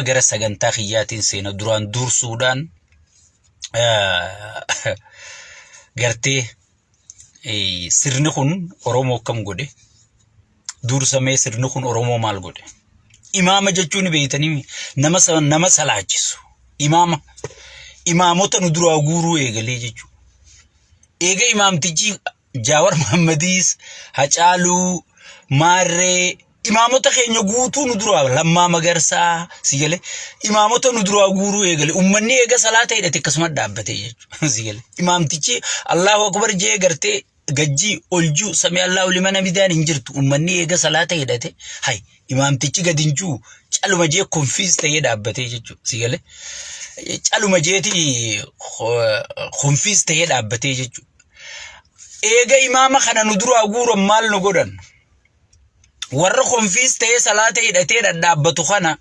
Gara sagantaa kiyyaatiin seena. Duraan dursuudhaan gartee sirni kun Oromoo akkam godhe? Dursamee sirni kun Oromoo maal godhe? Imaama jechuun beeytanii nama nama salaachisu. Imaama imaamota nu duraa guuruu eegalee jechuudha. Eega imaamtichi Jaawar Mahaammadiis, Hacaaluu, Maarree, imaamota keenya guutuu nu duraa Lammaa Magarsaa si galee imaamota nu duraa guuruu eegale. Uummanni eega salaata hidhate akkasuma dhaabbate jechuudha. Si galee imaamtichi Allahu Akbar jee gartee gajjii oljuu sami Allahu liman hamidaan hin jirtu. Uummanni eega salaata hidhate hay imaamtichi gadi hin jiru caluma jee konfiis ta'ee dhaabbatee jechuudha. Si galee caluma jeeti konfiis ta'ee dhaabbatee jechuudha. Eega imaama kana nu duraa guuran maal nu godhan? Warra konfiis ta'ee salaata hidhatee dhadhaabbatu kana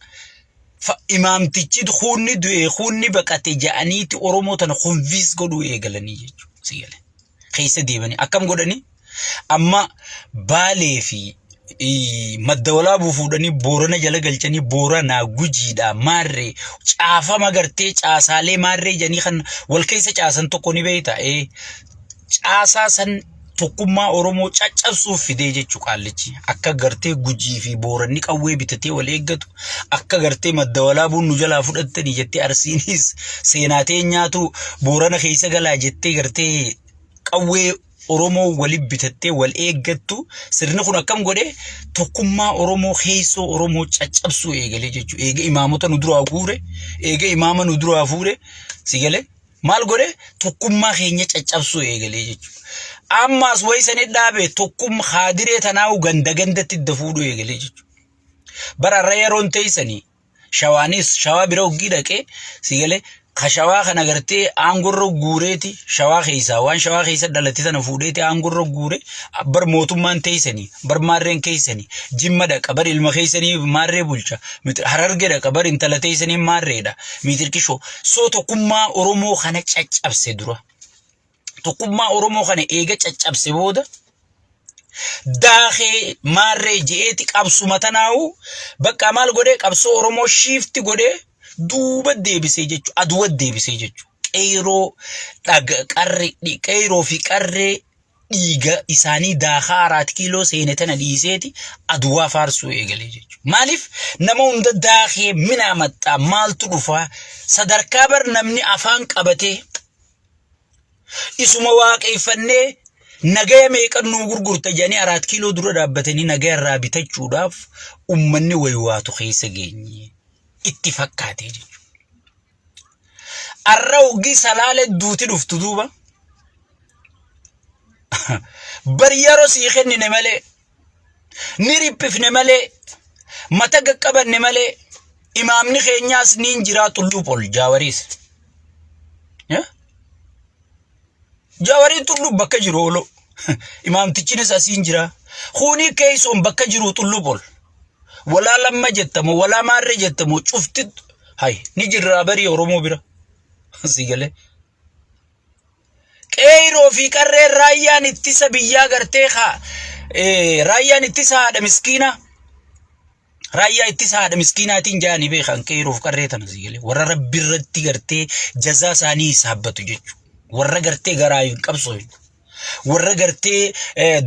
imaamtichi kuunni du'e kuunni baqate ja'aniiti Oromoo tana konfiis godhuu eegalanii jechuudha. Si galee. Keessa deemanii akkam godhanii? Amma Baalee fi Madda Walaabuu fuudhanii Boorana jala galchanii Booranaa Gujiidha maarree caafama gartee caasaalee maarree jedhanii kan wal keessa caasan tokko ni beekta. Caasaa san tokkummaa Oromoo caccabsuuf fidee jechuu qaallichi. Akka gartee Gujii fi Booranni qawwee bitatee wal eeggatu, akka gartee Madda Walaabuun nu jalaa fudhattanii jettee Arsiinis seenaa teenyaatu Boorana keessa galaa jettee gartee qawwee Oromoo wali bitattee wal eeggattu. Sirni kun akkam godhe? Tokkummaa Oromoo keessoo Oromoo caccabsuu eegalee jechuudha. Eega imaamota nu duraa guure, eega imaama nu duraa fuure, si galee maal godhe? Tokkummaa keenya caccabsuu eegalee jechuudha. Ammaas wayi sani dhaabe tokkummaa haadiree tanaa'u ganda gandatti idda fuudhuu eegalee jechuudha. Bara har'a yeroon teessanii Shawaanis shawaa bira hoggii dhaqee si galee ka shawaa kana gartee aangorra guureeti shawaa keessaa waan shawaa keessa dhalate sana fuudheeti aangorra guure. Bar mootummaan teessanii bar maarreen keessanii Jimma dhaqa, bar ilma keessanii maarree bulcha. Hararge dhaqa, bar intala teessanii maarreedha miitirkishoo. Soo tokkummaa Oromoo kana caccabse. Dura tokkummaa Oromoo kana eega caccabse booda daakee maarree je'eeti qabsuma tanaa'u bakka maal godhee qabsoo Oromoo shiifti godhee duuba deebisee jechuudha. Aduwa deebisee jechuudha. Qeeroo qarree qeeroo fi qarree dhiiga isaanii daakaa araat kiiloo seene tana dhiiseeti aduwaa faarsuu eegalee jechuudha. Maaliif nama hunda daakee minaa maxxaa maaltu dhufaa sadarkaa bar namni afaan qabatee isuma waaqeeffannee nagaya meeqan nuu gurgurta jedhanii araat kiiloo dura dhaabbatanii nagaya irraa bitachuudhaaf ummanni waywaatu keessa geenye itti fakkaatee jechuudha. Arra hoggii salaale duuti dhuftu duuba bar yeroo sii kennine malee ni riphifne malee mata qaqqabanne malee imaamni keenyaas niin jiraa xulluuf ol jaawariis. Jaawariin xulluuf bakka jiru ooloo. Imaamtichinis asiin jira. Kuunii keessoon bakka jiru xulluuf ol. Walaa lamma jettamu walaa maarree jettamu cufti hay ni jirraa barii Oromoo bira. Si galee. Qeeyroo fi qarreen raayyaan ittisa biyyaa gartee kaa raayyaan ittisa haadha miskiinaa. Raayyaa ittisa haadha miskiinaatiin jaanii beekan qeeroof qarree tana si galee. Warra rabbi irratti gartee jazaa isaanii hisaabbatu jechuudha. Warra gartee garaa hin qabsooyne. Warra gartee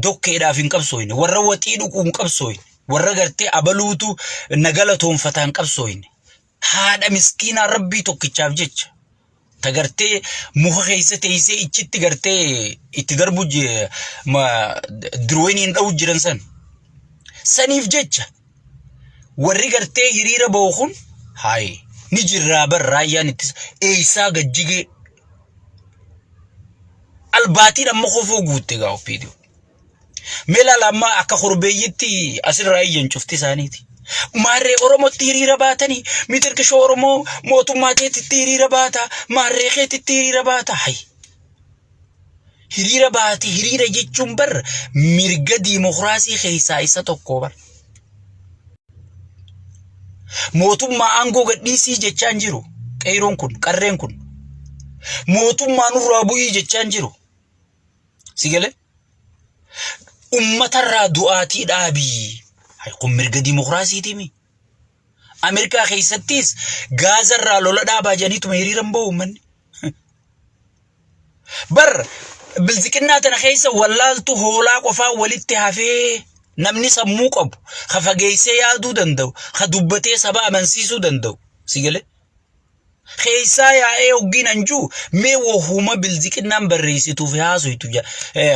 dokkeedhaaf hin qabsooyne. Warra waxii dhuquu hin qabsooyne. Warra gartee abaluutu na galatoonfataa hin qabsooyne. Haadha miskiinaa rabbii tokkichaaf jecha. Ta gartee muka keessa teessee ichitti gartee itti darbu dirweeniin dha'u jiran san. Saniif jecha warri gartee hiriira ba'u kun hayi ni jirraa bar raayyaan ittisa eessaa gajjigee albaatiin amma kofoo guutte gaa OPDO. Mee laala amma akka korbeeyyitti asirraa iyyan cufti isaaniiti. Maarree Oromootti hiriira baatanii mitirkishoo Oromoo mootummaa keetitti hiriira baata maarree keetitti hiriira baata. Hay. Hiriira baate hiriira jechuun bar mirga diimokiraasii keessaa isa tokko bar. Mootummaa aangoo gadhiisii jechaan jiru qeeyroon kun qarreen kun. Mootummaa nurraa bu'ii jechaan jiru. Si galee? Uummatarraa du'aatii dhaabii. Hay kun mirga dimokiraasiitii mi? Ameerikaa keessattis Gaazarraa lola dhaabaa jedhaniituma hiriiran bahu uummanni. Bar bilziqinnaa tana keessa wallaaltu hoolaa qofaa walitti hafee namni sammuu qabu ka fageessee yaaduu danda'u ka dubbatee saba amansiisuu danda'u si galee. Keessaa yaa'ee hoggiin anjuu mee wahuma bilziqinnaan barreessituuf haasoytu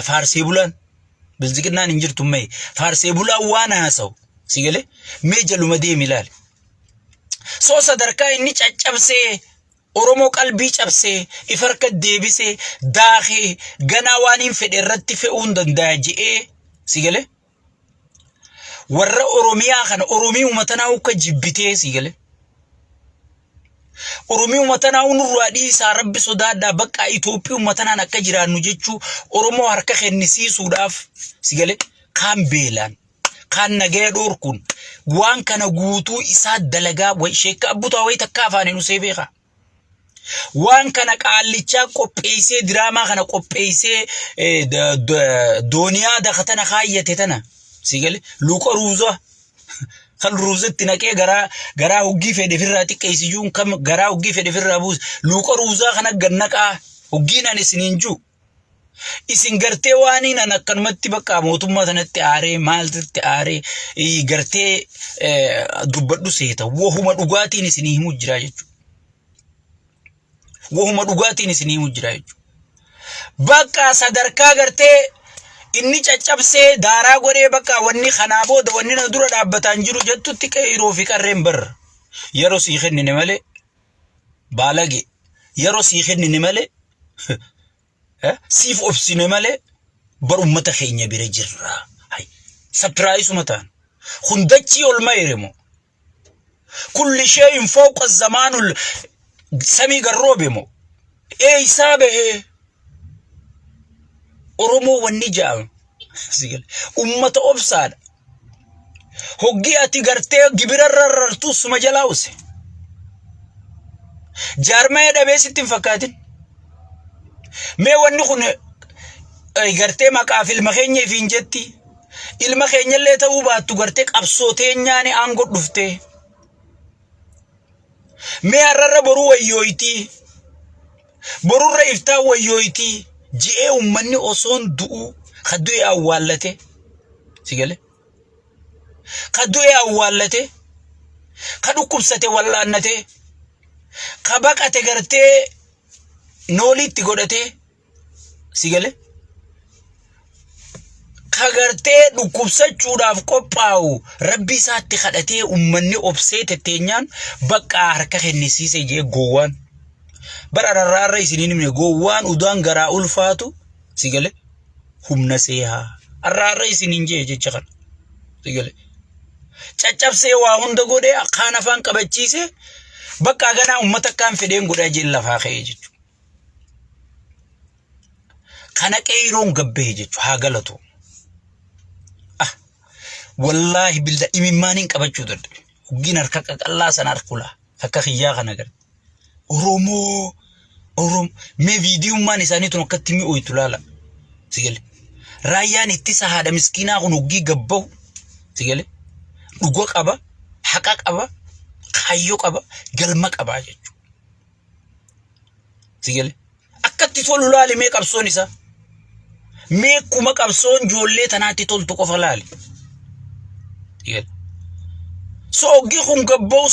faarsee bulaan bilziqinnaan hin jirtu mee faarsee bulaan waan haasa'u si galee mee jaluma deemi ilaali. Soo sadarkaa inni caccabsee Oromoo qalbii cabsee if harka deebisee daakee ganaa waan hin fedhe irratti fe'uu hin danda'a je'ee si galee warra Oromiyaa kana Oromiyuma tanaa ukka jibbitee si galee Oromiyuma tanaa nurraa dhiisaa rabbi sodaadhaa bakka Itoophiyuma tanaan akka jiraannu jechuu Oromoo harka kennisiisuudhaaf si galee kaan beelaan kaan nagaya dhoorkuun waan kana guutuu isaa dalagaa way sheekka abbutaa way takka afaaniin usee beekaa. Waan kana qaallichaa qopheessee diraamaa kana qopheessee dooniyaa daka tana kaayyate tana si gale luuqa ruuza kan ruuzatti naqee garaa garaa hoggii fedhe firraa xiqqeessiyyuun kam garaa hoggii fedhe firraa buuse luuqa ruuzaa kana gannaqaa hoggiin ani isiniin jiru Isin gartee waaniin an akkanumatti bakka mootummaa sanatti aaree maaltitti aaree gartee dubbadhu seeta. Wahuma dhugaatiin isinii himu jira jechuudha. Wahuma dhugaatiin isinii himu jira jechuudha. Bakka sadarkaa gartee inni caccabsee daaraa godhee bakka wanni kanaa booda wanni na dura dhaabbataan jiru jettutti qeeroo fi qarreen barra. Yeroo sii kennine malee baalage yeroo sii kennine malee siif obsine malee bar ummata keenya bira jirra. Hay sapiraayisuma ta'an. Kun dachii ol mayre moo? Kulli sheeyin fawqa zamaanul samii garroobe moo? Eeysaa bahee? Oromoo wanni ja'ama. Ummata obsaadha. Hoggii ati gartee gibira rarrartu suma jalaa use. Jaarmaya dhabee sitti hin fakkaatin. Mee wanni kun gartee maqaaf ilma keenya ifiin jetti. Ilma keenyallee ta'uu baattu gartee qabsoo teenyaani aangoo dhuftee. Mee har'arra boruu wayyooytii. Borurra iftaan wayyooytii. Ji'ee uummanni osoon du'uu ka du'e awwaallate. Si galee? Ka du'e awwaallate. Ka dhukkubsate wal'aannate. Ka baqate gartee nooliitti godhatee. Si galee? Ka gartee dhukkubsachuudhaaf qophaa'u rabbi isaatti kadhatee ummanni obsee tetteenyaan baqqaa harka kennisiise jee gowwaan. Bara rarraarra isiniin himne gowwaan udaan garaa ulfaatu si galee humna seehaa. Arraarra isiniin jee jecha kana. Si galee. Caccabsee waa hunda godhee kaan afaan qabachiise bakka ganaa ummata akkaan fedheen godhaa jeen lafaa ka'ee jechuudha. Kana qeeyroon gabbahe jechuudha haa galatu. Ah, wallaahi billa imimmaaniin qabachuu dadhabe. Hoggiin harka qaqallaa sana harkula akka kiyyaa kana garte. Oromoo Oromoo mee viidiyummaan isaanii tun akkatti mi'ooytu laala. Sigale. Raayyaan ittisa haadha miskiinaa kun hoggii gabbahu. Sigale. Dhuga qaba, haqa qaba, kaayyoo qaba, galma qaba jechuudha. Si gale? Akkatti tolu laali mee qabsoon isaa. Mee akkuma qabsoon ijoollee tanaatti toltu qofa laali. Si gale? So oggii kun gabba'u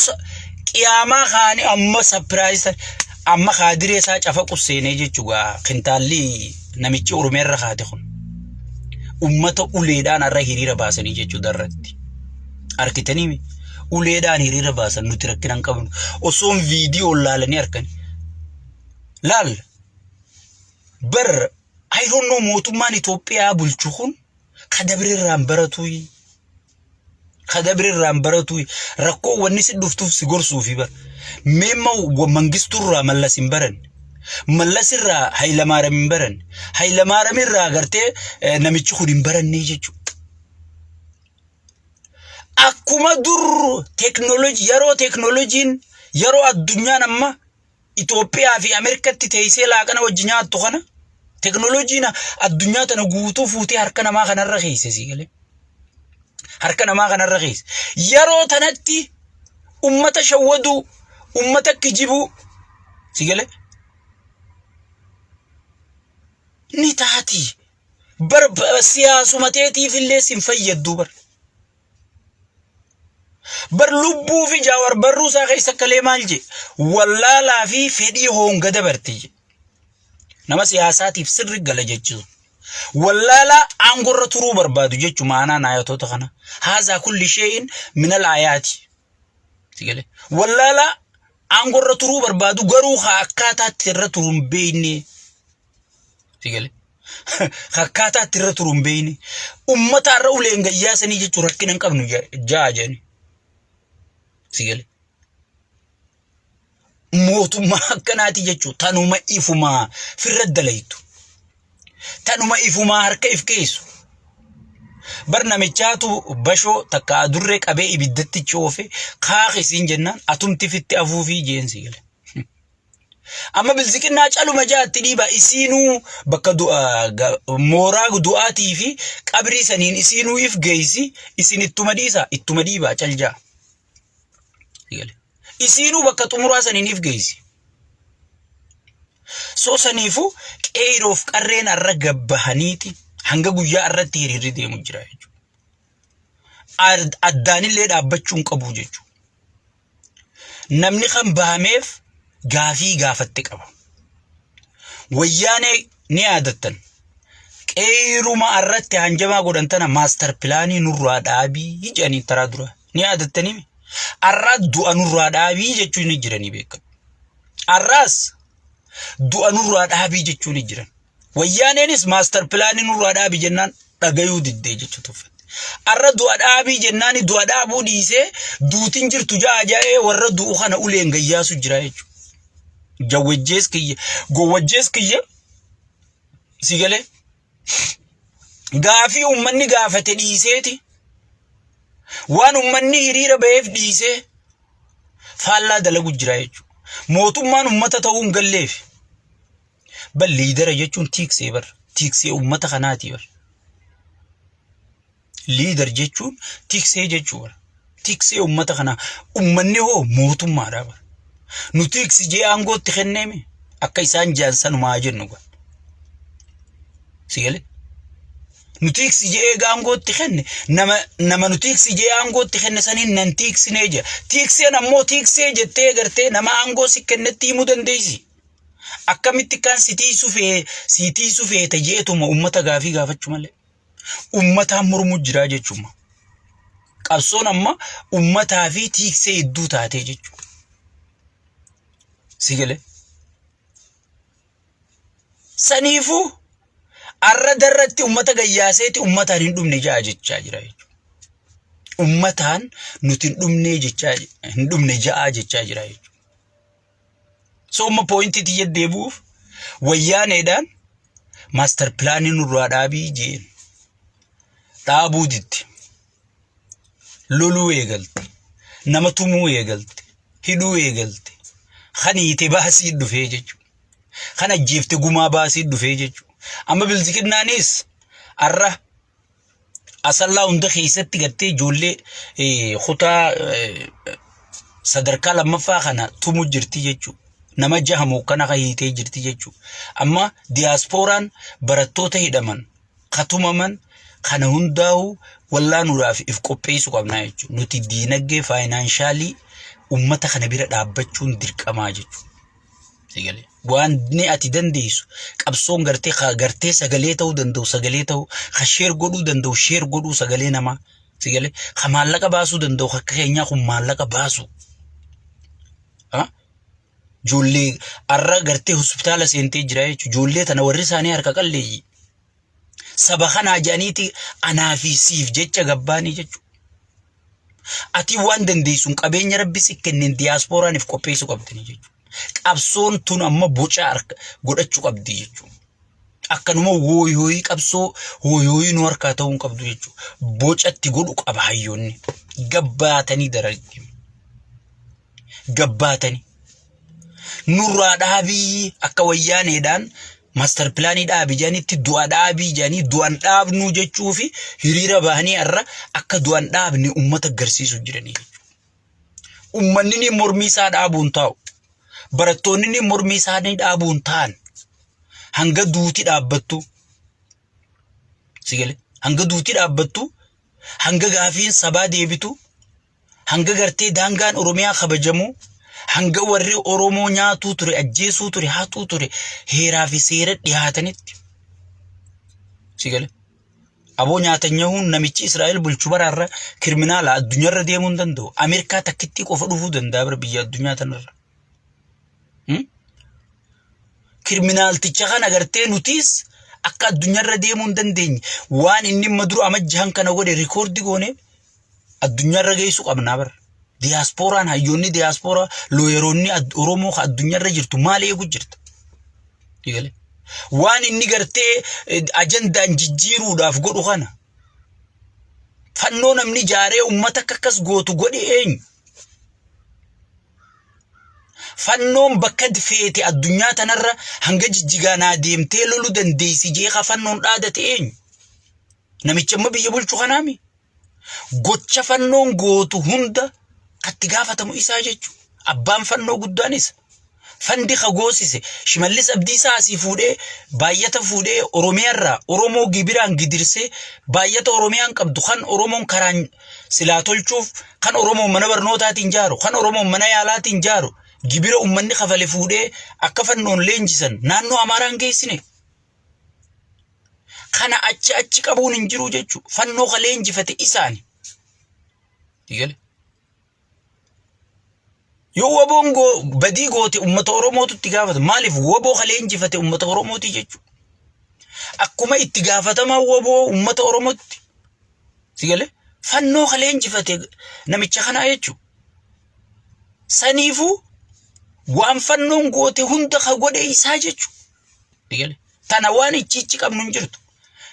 qiyaamaa kaanii amma sapiraayis amma kaadiree isaa cafaqu seenee jechuudha kintaalli namichi Oromiyaa irra kaate kun. Ummata uleedhaan har'a hiriira baasanii jechuudha irratti. Arkitanii uleedhaan hiriira baasan nuti rakkina hin qabnu. Osoon viidiyoo laalanii arkan. Laal bar I don't know mootummaan Itoophiyaa bulchu kun ka dabre irraan baratuuyi. Ka dabre irraan baratuuyi. Rakkoo wanni si dhuftuuf si gorsuufi bar. Meemma mangistuu irraa Mallas hin baranne. Mallas irraa Hayilamaariyaam hin baranne. Hayilamaariyaam irraa gartee namichi kun hin baranne jechuudha. Akkuma dur teeknooloojii yeroo teeknooloojiin yeroo addunyaan amma Itoophiyaa fi Ameerikatti teessee laaqana wajji nyaattu kana teeknooloojiin addunyaa tana guutuu fuutee harka namaa kanarra keesse sii galee. Harka namaa kanarra keesse. Yeroo tanatti Ummata shawwaduu, ummata kijibuu. Si galee? Ni taati. Bar siyaasuma teetiif illee sin fayyaddu bar. Bar lubbuu fi Jaawar barruu isaa keessa kalee maal jee? Wallaalaa fi fedhii hoonga dabarti jee. Nama siyaasaatiif sirri gala jechuun. Wallaalaa aangorra turuu barbaadu jechuun maanaan ayatoota kana. Haazaa kulli shee'in minal ayaati. Si galee? Wallaalaa aangorra turuu barbaadu garuu haa akkaataatti irra turu hin beekne. Si galee? Akkaataa itti irra turu hin beekne. Ummata irra uleen gayyaasanii jechuun rakkina hin qabnu ja'a jedhani. Si galee? Mootummaa akkanaati jechuun tanuma ifumaa firra dalaytu. Tanuma ifumaa harka if keessu. Bar namichaatu bashoo takka adurree qabee ibiddatti coofe kaakisiin jennaan atumti fitti afuufii jeen si gale. Amma bilziqinnaa caluma jaatti dhiiba isiinuu bakka du'a mooraa du'aatii fi qabrii saniin isiinuu if geessi isin ittuma dhiisa ittuma dhiibaa cal jaa. Isiinuu bakka xumuraa saniin if geessi. So saniifuu qeeroof qarreen arra gabbahaniiti hanga guyyaa irratti hiriirri deemu jira jechuudha. Addaanillee dhaabbachuu hin qabu jechuudha. Namni kan bahameef gaafii gaafatte qaba. Wayyaanee ni yaadattan. Qeeruma irratti hanjamaa godhan tana maastar pilaanii nurraa dhaabii jedhanii taraa dura. Ni yaadattanii? Arraa du'a nurraa dhaabii jechuun ni jiranii beekamu. Arraas du'a nurraa dhaabii jechuun ni jiran. Wayyaaneenis maastar pilaanii nurraa dhaabi jennaan dhagayuu diddee jechuu tuffatte. Arra du'a dhaabii jennaan du'a dhaabuu dhiisee duutin jirtu ja'a ja'ee warra du'u kana uleen gayyaasu jira jechuudha. Jawwajjees kiyya gowwajjees kiyya si galee gaafii uummanni gaafate dhiiseeti waan uummanni hiriira ba'eef dhiisee faallaa dalagu jira jechuudha. Mootummaan uummata ta'uu hin galleef. Bar leader jechuun tiiksee bar tiiksee uummata kanaati bar. Leader jechuun tiksee jechuu bar. Tiksee uummata kanaa uummanni hoo mootummaadha bar. Nu tiksi jee aangootti kenneemi akka isaan jaan sanumaa jennu bar. Si galee? Nu tiksi jee eega aangootti kenne nama nama nu tiksi jee aangootti kenne saniin nan tiksinee jea. Tikseen ammoo tiksee jettee gartee nama aangoo si kennetti himuu dandeessi. Akkamitti kan si tiisu fee si tiisu feete jeetuma uummata gaafii gaafachuu malee. Uummataan mormuu jiraa jechuudha. Qabsoon amma uummataa fi tiiksee hedduu taatee jechuudha. Si galee? Saniifuu arra darratti uummata gayyaaseeti uummataan hin dhumne ja'a jechaa jira jechuudha. Uummataan nuti hin dhumnee jechaa hin dhumne ja'aa jechaa jira jechuudha. So amma point tiyya deebi'uuf wayyaaneedhaan master pilaanii nurraa dhaabii jeen dhaabuu didde. Loluu eegalte. Nama tumuu eegalte. Hidhuu eegalte. Kan hiite baasii dhufee jechuudha. Kan ajjeefte gumaa baasii dhufee jechuudha. Amma bilziqinnaanis har'a Asallaa hunda keessatti gartee ijoollee kutaa sadarkaa lammaffaa kana tumu jirti jechuudha. Nama jahamu kana kan hiitee jirti jechuudha. Amma diyaaspooraan barattoota hidhaman, katumaman kana hundaa'u wallaanuudhaaf if qopheessuu qabnaa jechuudha. Nuti diinagdee faayinaanshaali uummata kana bira dhaabbachuun dirqamaa jechuudha. Sagalee. Waan ni ati dandeessu qabsoon gartee ka gartee sagalee ta'uu danda'u sagalee ta'uu ka sheer godhuu danda'u sheer godhuu sagalee namaa sagalee ka maallaqa baasuu danda'u akka keenyaa kun maallaqa baasu. Ha? Ijoollee har'a gartee hospitaala seentee jira jechuudha. Ijoollee tana warri isaanii harka qalleeyyii. Saba kanaa jedhaniiti anaa fi siif jecha gabbaanii jechuudha. Ati waan dandeessuun qabeenya rabbi si kenneen diyaaspooraan if qopheessuu qabdanii jechuudha. Qabsoon tun amma boca harka godhachuu qabdi jechuudha. Akkanuma hooyooyii qabsoo hooyooyii nu harkaa ta'uu hin qabdu jechuudha. Boca itti godhu qaba hayyoonni. Gabbaatanii daran gabbaatanii. Nurraa dhaabii akka wayyaaneedhaan master pilaanii dhaabi jedhanitti du'a dhaabii jedhanii du'an dhaabnuu jechuu fi hiriira bahanii har'a akka du'an dhaabne uummata agarsiisu jiranii jechuudha. Ummanni ni mormii isaa dhaabuun taa'u. Barattoonni ni mormii isaanii dhaabuun ta'an. Hanga duuti dhaabbattu. Si galee? Hanga duuti dhaabbattu, hanga gaafiin sabaa deebitu, hanga gartee daangaan Oromiyaa kabajamu, hanga warri Oromoo nyaatuu ture, ajjeesuu ture, hatuu ture, heeraa fi seera dhiyaatanitti. Si galee? Aboo Nyatanyahuun namichi Israa'el bulchu baraarra kirminaala addunyaarra deemuu hin danda'u. Ameerikaa takkittii qofa dhufuu danda'a bara biyya addunyaa tanarra. Kirminaalticha kana gartee nutiis akka addunyaarra deemuu hin dandeenye waan inni amma dura amajjahan kana godhe rikoordi goone addunyaarra geessuu qabnaa bara. Diyaaspooraan hayyoonni diyaaspooraa looyeroonni Oromoo ka addunyaarra jirtu maal eegu jirta? Eegale. Waan inni gartee ajandaan jijjiiruudhaaf godhu kana fannoo namni ijaaree uummata akka akkas gootu godhe eenyu? Fannoon bakka feete addunyaa tanarra hanga jijjigaa naa deemtee loluu dandeessi jee ka fannoon dhaadate eenyu? Namicha amma biyya bulchu kanaami. Gocha fannoon gootu hunda katti gaafatamu isaa jechuudha. Abbaan fannoo guddaan isa. Fandi ka goosise Shimallis Abdiisaa asii fuudhee baay'ata fuudhee Oromiyaarraa Oromoo gibiraan gidirsee baay'ata Oromiyaan qabdu kan Oromoon karaan silaa tolchuuf kan Oromoon mana barnootaatiin jaaru kan Oromoon mana yaalaatiin jaaru gibira uummanni kafale fuudhee akka fannoon leenjisan naannoo Amaaraan geessine. Kana achi achi qabuun hin jiru jechuudha. Fannoo ka leenjifate isaani. Eegale. Yoo waboon badii goote uummata Oromootu itti gaafata. Maaliif waboo ka leenjifate uummata Oromooti jechuudha. Akkuma itti gaafatamaa waboo uummata Oromootti. Si galee? Fannoo ka leenjifate namicha kanaa jechuudha. Saniifuu waan fannoon goote hunda ka godhe isaa jechuudha. Eegale. Tana waan ichi ichi qabnu hin jirtu.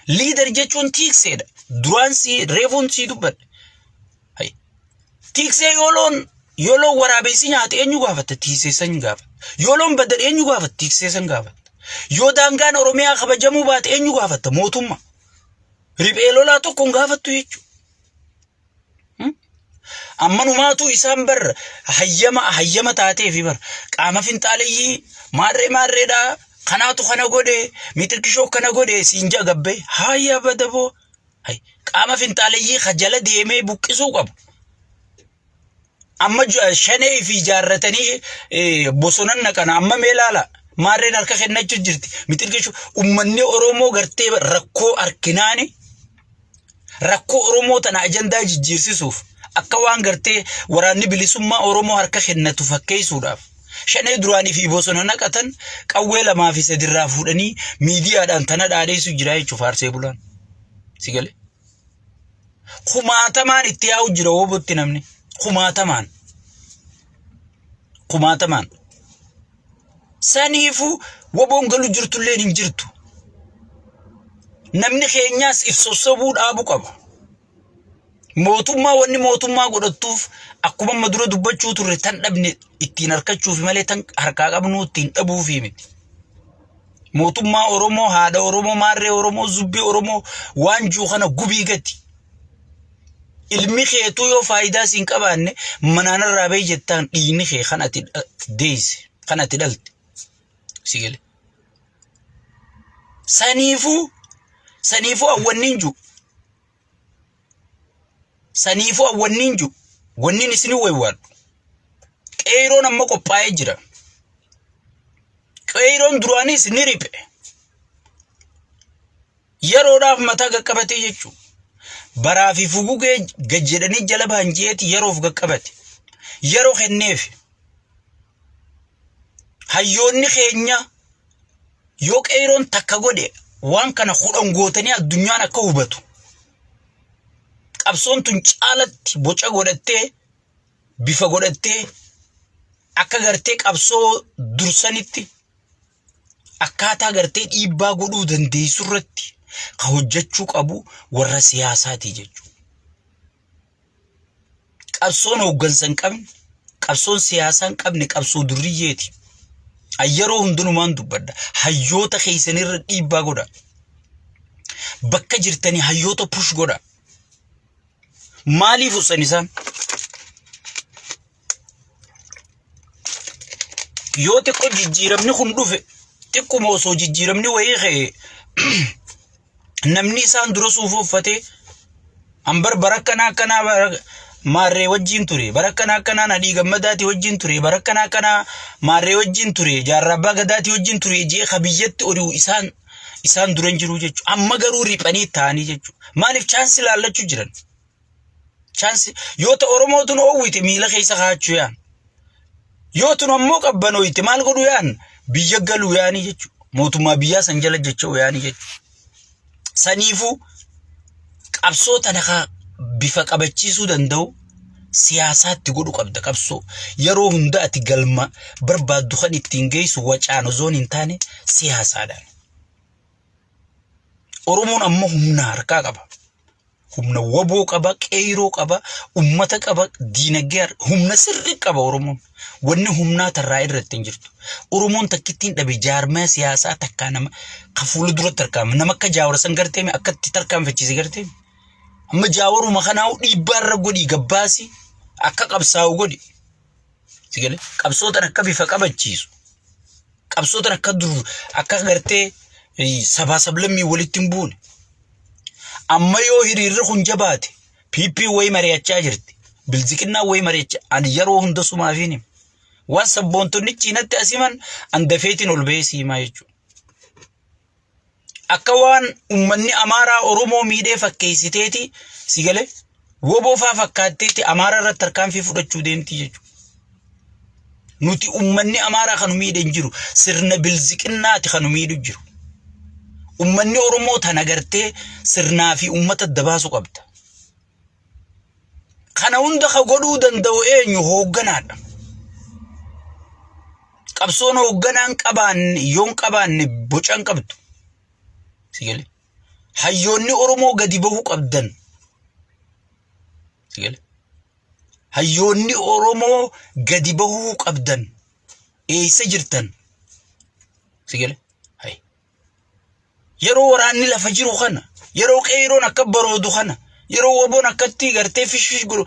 Liidar jechuun tiikseedha. Duraan si reefuun sii dubbadhe. Hay. Tiiksee yoo loon yoo loon waraabessi nyaate eenyu gaafatta? Tiiksee san gaafatta. Yoo loon badan eenyu gaafatta? Tiiksee san gaafatta. Yoo daangaan Oromiyaa kabajamuu baate eenyu gaafatta? Mootummaa. Riphee lolaa tokko hin gaafattu jechuudha. Ammanumaatu isaan bar hayyama hayyama taateefi bar qaama finxaaleyyii maarree maarreedha kanaatu kana godhe mixirkishoo kana godhe siin ja'a gabbee haayya badaboo qaama finxaaleyyii ka jala deemee buqqisuu qabu. Amma shanee fi ijaarratanii bosonan naqana amma mee laala maarreen harka kennachuu jirti mixirkishoo ummanni Oromoo gartee rakkoo harkinaani. Rakkoo Oromoo tana ajandaa jijjiirsisuuf akka waan gartee waraanni bilisummaa Oromoo harka kennatu fakkeessuudhaaf shanee duraanii fi bosona naqatan qawwee lamaa fi sadirraa fuudhanii miidiyaadhaan tana dhaadheessu jira jechuuf faarsee bulaan. Si galee? Kumaatamaan itti yaa'u jira wobotti namni. Kumaatamaan. Kumaatamaan. Saniifuu woboon galu jirtulleen hin jirtu. Namni keenyaas if sossobuu dhaabu qaba. Mootummaa wanni mootummaa godhattuuf akkuma amma dura dubbachuu turre tan dhabne ittiin harkachuuf malee tan harkaa qabnuu ittiin dhabuufi miti. Mootummaa Oromoo, haadha Oromoo, maarree Oromoo, zubbii Oromoo waan jiru kana gubii gati. Ilmi keetuu yoo faayidaa siin qabaanne manaan irraa bahi jettaan dhiigni kee kan ati deesse kan ati dhalte si gale. Saniifuu saniifuu awwanni hin jiru. Saniifuu awwanni hin jiru. Wanni isin waywaadhu. Qeeyroon amma qophaa'ee jira. Qeeyroon duraanis ni riphe. Yeroodhaaf mataa qaqqabatee jechuudha. Baraa fi fugugee gad jedhanii jala bahan jeeti yeroof qaqqabate. Yeroo kenneef. Hayyoonni keenya yoo qeeyroon takka godhe waan kana kudhan gootanii addunyaan akka hubatu. Qabsoon tun caalatti boca godhattee bifa godhattee akka gartee qabsoo dursanitti akkaataa gartee dhiibbaa godhuu dandeessu irratti ka hojjechuu qabu warra siyaasaati jechuudha. Qabsoon hooggansa hin qabne, qabsoon siyaasaa hin qabne qabsoo durriyyeeti. Yeroo hundumaan dubbadha. Hayyoota keessanirra dhiibbaa godha. Bakka jirtanii hayyoota push godha. Maaliif usan isaan? Yoo xiqqoo jijjiiramni kun dhufe, xiqquma osoo jijjiiramni wayii ka'e, namni isaan dura suufa uffatee ambar bara akkanaa akkanaa maarree wajjin ture, bara akkanaa akkanaa Nadhii Gammadaati wajjin ture, bara akkanaa akkanaa maarree wajjin ture, Jaarraa Abbaa Gadaati wajjin ture jee ka biyyatti ori'u isaan dura hin jiru jechuudha. Amma garuu riphanii taa'anii jechuudha. Maaliif chaansii laallachuu jiran? Chaansi yoo ta Oromoo tun oowwite miila keessa kaa'achuu yaan. Yoo tun ammoo qabbanooyte maal godhu yaan, biyya galuu yaanii jechuudha. Mootummaa biyyaa san jala jecha'u yaanii jechuudha. Saniifuu qabsoo tana ka bifa qabachiisuu danda'u siyaasaatti godhu qabda qabsoo. Yeroo hunda ati galma barbaaddu kan ittiin geessu wacaan osoo hin taane siyaasaadhaan. Oromoon ammoo humna harkaa qaba. Humna waboo qaba, qeeyroo qaba, ummata qaba, diinagdee humna sirrii qaba Oromoon. Wanni humnaa tarraa irratti hin jirtu. Oromoon takkittiin dhabe jaarmaya siyaasaa takkaa nama ka fuula duratti tarkaanfa. Nama akka Jaawar san garteemi akka itti tarkaanfachiise garteemi. Amma Jaawaruma kanaa'u dhiibbaa irra godhii gabbaasi akka qabsaa'u godhi. Si galee qabsoo tan akka bifa qabachiisu. Qabsoo tan akka dur akka gartee sabaa sablammii walitti hin buune. Amma yoo hiriirri kun jabaate PP wayii mari'achaa jirti. Bilziqinnaa wayii mari'achaa ani yeroo hunda sumaafiin hima. Waan sabboontonni ciinatti as himan an dafeetiin ol ba'ee si himaa jechuudha. Akka waan uummanni Amaaraa Oromoo miidhee fakkeessiteeti si galee woboo faa fakkaatteetti Amaaraa irratti tarkaanfii fudhachuu deemti jechuudha. Nuti uummanni Amaaraa kan nu miidhe hin jiru. Sirna bilziqinnaati kan nu miidhu jiru. Uummanni Oromoo tana gartee sirnaa fi uummata adda baasu qabda. Kana hunda ka godhuu danda'u eenyu? Hoogganaadha. Qabsoon hoogganaan qabaanne yoon qabaanne boca hin qabdu. Si galee? Hayyoonni Oromoo gadi bahuu qabdan. Si galee? Hayyoonni Oromoo gadi bahuu qabdan. Eessa jirtan? Si galee? Hay. Yeroo waraanni lafa jiru kana, yeroo qeeyroon akka baroodu kana, yeroo waboon akkatti gartee fish fish godhu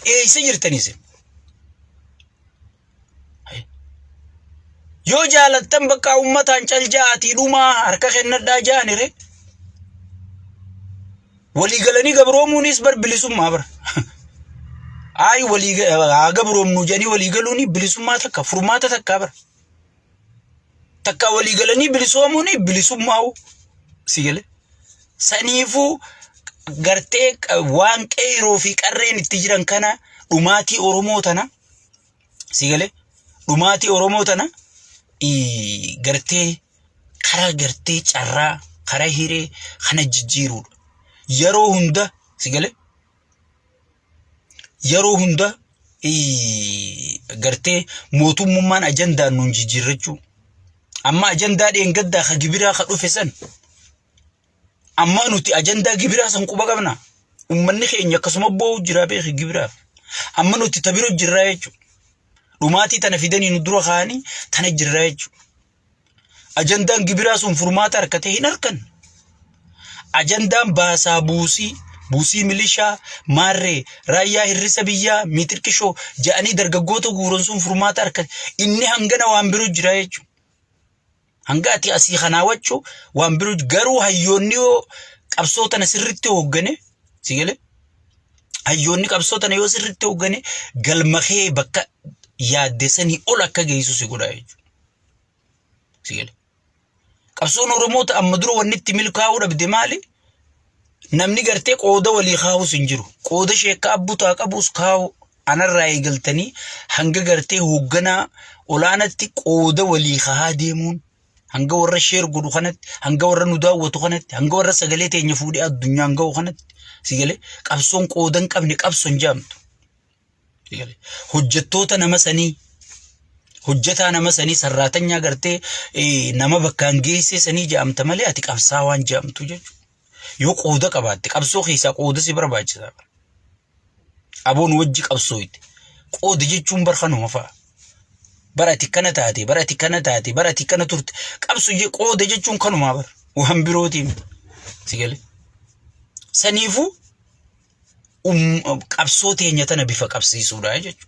eessa jirtan isin? Yoo jaalattan bakka uummataan cal ja'aatii dhumaa harka kennadhaa ja'ani ree. Walii galanii gabroomuunis bar bilisummaa bar. Ayi walii haa gabroomnu jedhanii walii galuuni bilisummaa takka furmaata takkaa bar. Takka walii galanii bilisoomuun bilisummaa si gale. Saniifuu gartee waan qeeroo fi qarreen itti jiran kana dhumaatii Oromoo tana si gale dhumaatii Oromoo tana gartee karaa gartee carraa karaa hiree kana jijjiiruudha. Yeroo hunda si gale yeroo hunda gartee mootummummaan ajandaan nuun jijjiirrachuu. Amma ajandaa dheengaddaa ka gibiraa ka dhufe san amma nuti ajandaa gibiraa san quba qabna. Uummanni keenya akkasuma boo'u jira beeki gibiraaf. Amma nuti ta biro jirraa jechuudha. Dhumaatii tana fidanii nu dura kaa'anii tana jirraa jechuudha. Ajandaan gibiraa sun furmaata harkatee hin harkan. Ajandaan baasaa buusii, buusii milishaa, maarree, raayyaa hirrisa biyyaa, miixirqishoo jedhanii dargaggoota guuran sun furmaata harkate. Inni hangana waan biroo jira jechuudha. Hanga ati asii kanaa waccu waan biroo garuu hayyoonni yoo qabsoo tana sirriitti hooggane si galee hayyoonni qabsoo tana yoo sirriitti hooggane galma kee bakka yaadde sanii ol akka geessu si godha jechuudha. Si gale. Qabsoon Oromoota amma dura wanni itti milkaa'uu dhabde maali? Namni gartee qooda walii kaa'us hin jiru. Qooda sheekka abbutaa qabus kaa'u anarraa eegaltanii hanga gartee hoogganaa olaanatti qooda walii kaa'aa deemuun hanga warra sheer godhu kanatti hanga warra nu daawwatu kanatti hanga warra sagalee teenya fuudhee addunyaan ga'u kanatti si galee qabsoon qooda hin qabne qabsoon jaamtu. Hojjettoota nama sanii hojjetaa nama sanii sarraatanyaa gartee nama bakkaan geessee sanii jedhamta malee ati qabsaa waan jedhamtu jechuudha. Yoo qooda qabaatte qabsoo keessaa qooda si barbaachisa. Aboon wajji qabsooyte. Qooda jechuun bar kanuma fa'a. Bara ati kana taate, bara ati kana taate, bara ati kana turte. Qabsu qooda jechuun kanumaa bar. Waan birootii miti. Si galee. Saniifuu qabsoo teenya tana bifa qabsiisuudha jechuudha.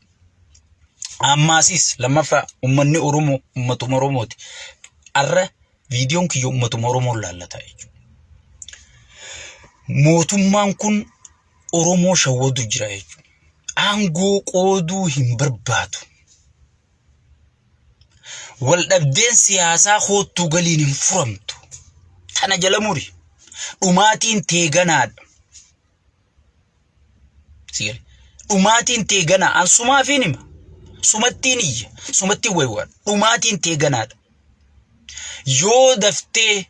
Ammaasis lammaffaa uummanni Oromoo uummatuma Oromooti. Arra viidiyoon kiyya uummatuma Oromoo laallata jechuudha. Mootummaan kun Oromoo shawwadu jira jechuudha. Aangoo qooduu hin barbaadu. Waldhabdeen siyaasaa koottuu galiin hin furamtu. Tana jala muri. Dhumaatiin teeganaadha. Si gale. Dhumaatiin tee ganaa. An sumaafiin hima. Sumattiin iyya. Sumattiin waywaadha. Dhumaatiin tee ganaadha. Yoo daftee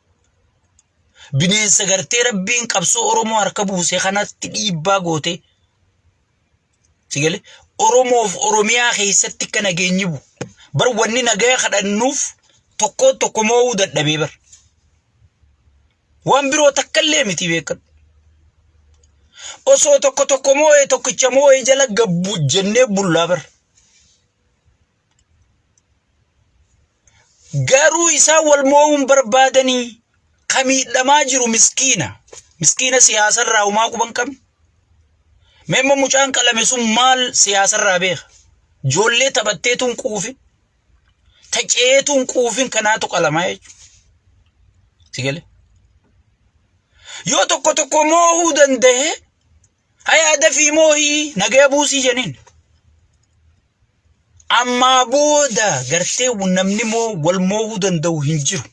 bineensa gartee rabbiin qabsoo Oromoo harka buuse kanatti dhiibbaa gootee si gale Oromoof Oromiyaa keessatti akka nageenyi bu'u. Bar wanni nagaya kadhannuuf tokkoon tokko moo'uu dadhabee bar. Waan biroo takkallee miti beekadhu. Osoo tokko tokko moo'ee tokkicha moo'ee jala gabbu jennee bullaa bar. Garuu isaan wal moo'uun barbaadanii ka miidhamaa jiru miskiina. Miskiina siyaasarraa homaa quba hin qabne. Mee immoo mucaan qalame sun maal siyaasarraa beeka? Ijoollee taphatteetu hin quufin. Taceetu hin quufin kanaatu qalamaa jechuudha. Si galee? Yoo tokko tokko moohuu danda'e hayaa dafii moohii nagaya buusii jeniin. Ammaa booda gartee namni moo wal moohuu danda'u hin jiru.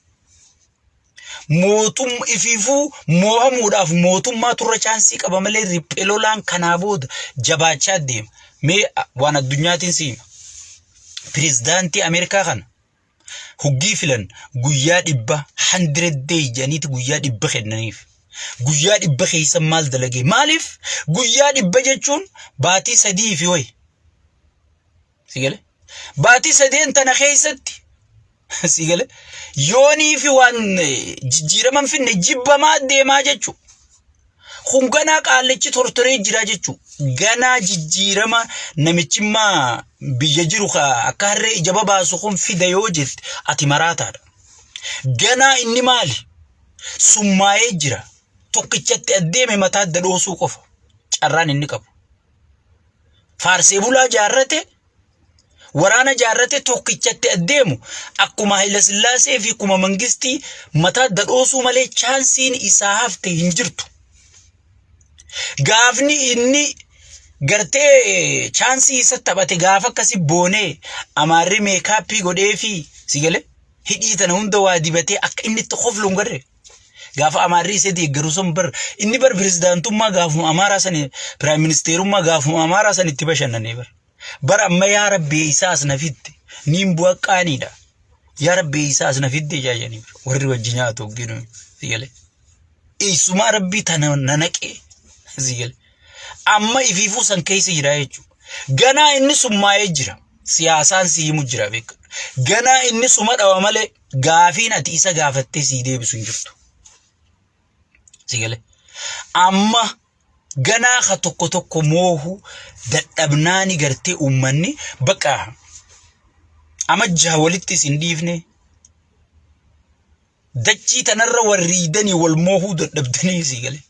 Mootum ifiifuu moohamuudhaaf mootummaa turra chaansii qaba malee riphee lolaan kanaa booda jabaachaa deema. Mee waan addunyaatiin si hima. Pirezidaantii Ameerikaa kana huggii filan guyyaa 100 100 day jedhaniiti guyyaa 100 kennaniif. Guyyaa 100 keessa maal dalagee? Maaliif guyyaa 100 jechuun baatii 3 fi wayi. Si gale? Baatii sadeen tana keessatti si gale yoonii fi waan jijjiiraman finne jibbamaa deemaa jechuu. Kun ganaa qaallichi tortoree jira jechuu. Ganaa jijjiirama namichimmaa biyya jiru ka akka harree ija babaasu kun fida yoo jette ati maraataadha. Ganaa inni maali? Summaa'ee jira. Tokkichatti addeeme mataa adda dhoosuu qofa. Carraan inni qabu. Faarsee bulaa jaarrate waraana jaarrate tokkichatti addeemu akkuma Hayilasillaasee fi kuma Mangistii mataa dadhoosuu malee chaansiin isaa hafte hin jirtu. Gaafni inni gartee chaansii isa taphate gaafa akkasi boonee amaarri meekaappii godhee fi si galee hidhii tana hunda waa dibatee akka inni itti koflu hin garre. Gaafa Amaarri isa deeggaru sun bar inni bar pirezidaantummaa gaafuma Amaaraa sani piraayim ministeerummaa gaafuma Amaaraa san itti bashannanee bar. Bar amma yaa rabbi isaa as na fidde niin bu'a qaaniidha. Yaa rabbi isaa as na fidde jaajanii bar warri wajji nyaatu hogginu si galee. Eessumaa rabbii tana na naqee si galee. Amma ifiifuu san keessa jira jechuudha. Ganaa inni summaa'ee jira. Siyaasaan si himu jira beeku. Ganaa inni suma dhawa malee gaafiin ati isa gaafattee sii deebisu hin jirtu. Si galee. Amma ganaa ka tokko tokko moohu dadhabnaani gartee uummanni bakka amajjaa walitti isin dhiifne dachii tanarra warriidanii wal moohuu dadhabdanii sii galee.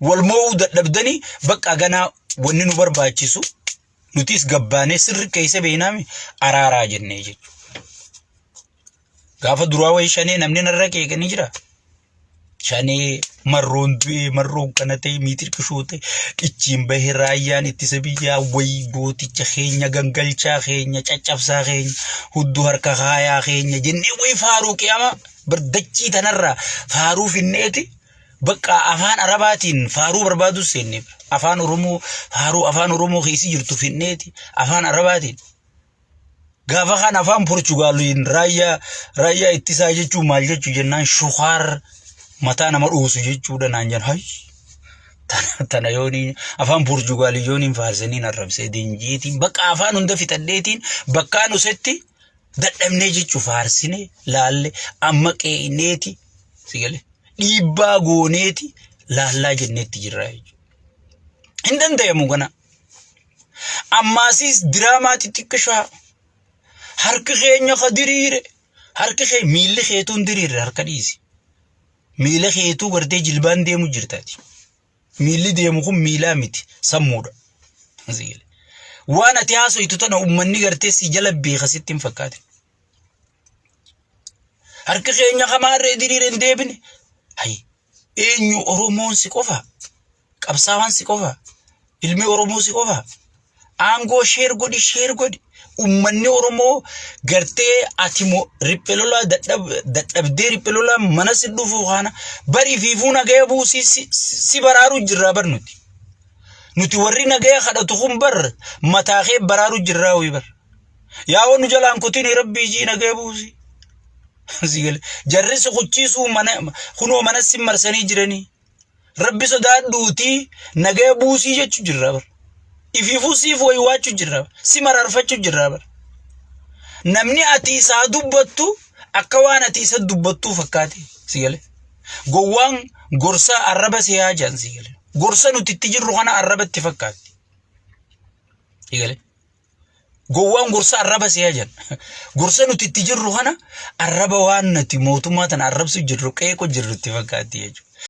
Wal moo'uu dadhabdanii bakka ganaa wanni nu barbaachisu nutis gabbaanee sirri keessa beeknaami araaraa jennee jechuudha. Gaafa duraa wayii shanee namni narra qeeqe ni jira. Shanee marroon du'ee marroon kana ta'e miitir qishoo ta'e ichiin bahee raayyaan ittisa biyyaa wayii gooticha keenya gangalchaa keenya caccabsaa keenya hudduu harka kaayaa keenya jennee wayii faaruu qiyama bardachii tanarraa faaruu finneeti bakka afaan arabaatiin faaruu barbaaduu seenne afaan oromoo faaruu afaan oromoo keessi jirtu finneeti afaan arabaatiin gaafa kan afaan porchugaaliin raayyaa raayyaa ittisaa jechuun maal jechuu jennaan shukaar mataa nama dhoosu jechuudha naan jedhan hay tana tana yooniin afaan porchugaalii yooniin faarsanii arrabsee dinjiitiin bakka afaan hunda fixadheetiin bakkaan usetti dadhabnee jechuu faarsine laalle amma qeeyneeti si gale dhiibbaa gooneeti laallaa jenneetti jirra jechuudha. Hin danda'amu kana. Ammaasiis diraamaa xixiqqishaa harki keenya ka diriire harki kee miilli keetuu hin diriirre harka dhiisi. Miila keetuu gartee jilbaan deemu jirtaati. Miilli deemu kun miilaa miti sammuudha. Si gale. Waan ati haasoytu tana ummanni gartee si jala beeka sitti hin fakkaatin. Harki keenya kamaarree diriire hin deebine. Hay eenyu Oromoon si qofa? Qabsaawaan si qofa? Ilmi Oromoo si qofa? Aangoo share godhi share godhi. Ummanni Oromoo gartee ati moo riphee lolaa dadhabdee riphee lolaa mana si dhufuu kana barii fiifuu nagaya buusii si baraaruu jirraa bar nuti. Nuti warri nagaya kadhatu kun bar mataa kee baraaruu jirraa wayii bar. Yaa nu jalaan kutin rabbii jii nagaya buusi. Si gale. Jarri si kuchiisuu mana kunoo mana si marsanii jiranii. Rabbi sodaadhuutii nagaya buusii jechuu jirra bar. Ifiifuu siif waywaachuu jirra. Si mararfachuu jirra bar. Namni ati isaa dubbattu akka waan ati isa dubbattuu fakkaate si gale. Gowwaan gorsa arraba si haa jedhan si gale. Gorsa nuti itti jirru kana arraba itti fakkaatti. Si gale. Gowwaan gorsa arraba si haa jedhan. Gorsa nuti itti jirru kana arraba waan nuti mootummaa tana arrabsu jirru qeequ jirru itti fakkaatti jechuudha.